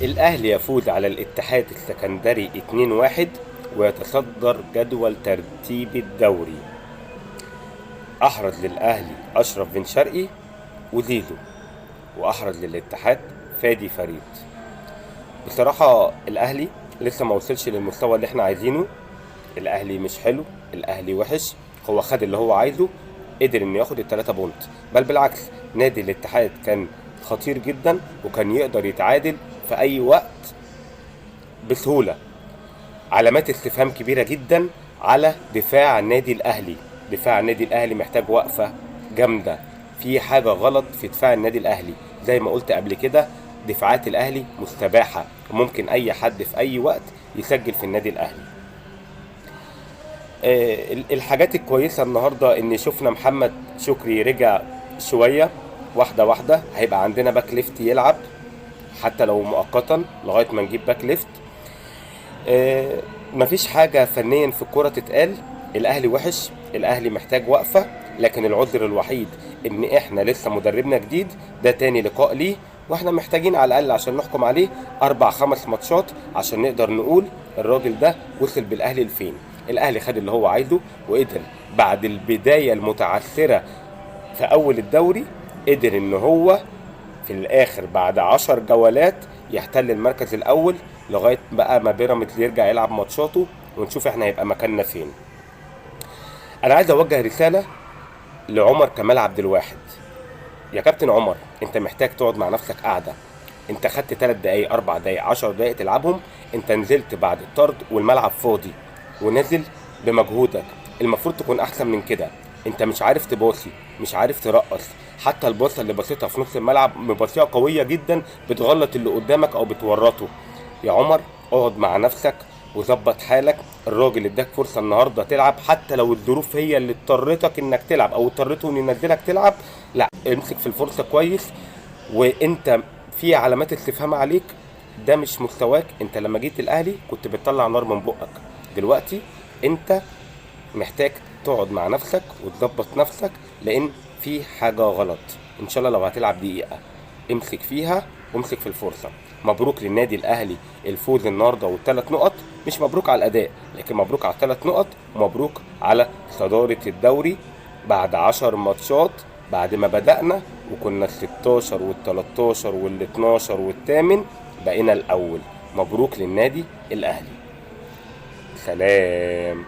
الأهلي يفوز على الاتحاد السكندري 2-1 ويتصدر جدول ترتيب الدوري. أحرز للأهلي أشرف بن شرقي وزيزو، وأحرز للاتحاد فادي فريد. بصراحة الأهلي لسه ما وصلش للمستوى اللي احنا عايزينه. الأهلي مش حلو، الأهلي وحش. هو خد اللي هو عايزه، قدر انه ياخد التلاتة بونت، بل بالعكس نادي الاتحاد كان خطير جدا وكان يقدر يتعادل في اي وقت بسهولة. علامات استفهام كبيرة جدا على دفاع النادي الاهلي. دفاع النادي الاهلي محتاج وقفة جامدة، في حاجة غلط في دفاع النادي الاهلي. زي ما قلت قبل كده، دفاعات الاهلي مستباحة وممكن اي حد في اي وقت يسجل في النادي الاهلي. الحاجات الكويسة النهاردة ان شفنا محمد شكري رجع شوية، واحدة واحدة هيبقى عندنا back left يلعب حتى لو مؤقتا لغاية ما نجيب back left. مفيش حاجة فنيا في الكرة تتقال. الأهلي وحش، الأهلي محتاج وقفة، لكن العذر الوحيد إن إحنا لسه مدربنا جديد، ده تاني لقاء ليه، وإحنا محتاجين على الأقل عشان نحكم عليه 4-5 ماتشات عشان نقدر نقول الراجل ده وصل بالأهلي لفين. الأهلي خد اللي هو عايزه وقدر بعد البداية المتعثرة في أول الدوري، قدر إن هو في الآخر بعد 10 جولات يحتل المركز الأول لغاية بقى ما بيراميدز يرجع يلعب ماتشاته ونشوف احنا هيبقى مكاننا فين. أنا عايز أوجه رسالة لعمر كمال عبد الواحد. يا كابتن عمر، انت محتاج تقعد مع نفسك قعدة. انت خدت 3 دقايق، 4 دقايق، 10 دقايق تلعبهم، انت نزلت بعد الطرد والملعب فاضي ونزل بمجهودك، المفروض تكون احسن من كده. انت مش عارف تباصي، مش عارف ترقص، حتى الباصه اللي باصتها في نص الملعب مباصيها قوية جدا بتغلط اللي قدامك او بتورطه. يا عمر اقعد مع نفسك وظبط حالك. الراجل اداك فرصة النهارده تلعب، حتى لو الظروف هي اللي اضطرتك انك تلعب او اضطرته انه ينزلك تلعب، لا امسك في الفرصة كويس. وانت في علامات استفهام عليك، ده مش مستواك. انت لما جيت الاهلي كنت بتطلع نار من بقك، دلوقتي انت محتاج تقعد مع نفسك وتظبط نفسك لان في حاجة غلط. ان شاء الله لو هتلعب دقيقة امسك فيها وامسك في الفرصة. مبروك للنادي الاهلي الفوز النهارده والثلاث نقط، مش مبروك على الاداء لكن مبروك على الثلاث نقط، ومبروك على صدارة الدوري بعد 10 ماتشات، بعد ما بدأنا وكنا ال16 وال13 وال12 والثامن بقينا الاول. مبروك للنادي الاهلي. سلام.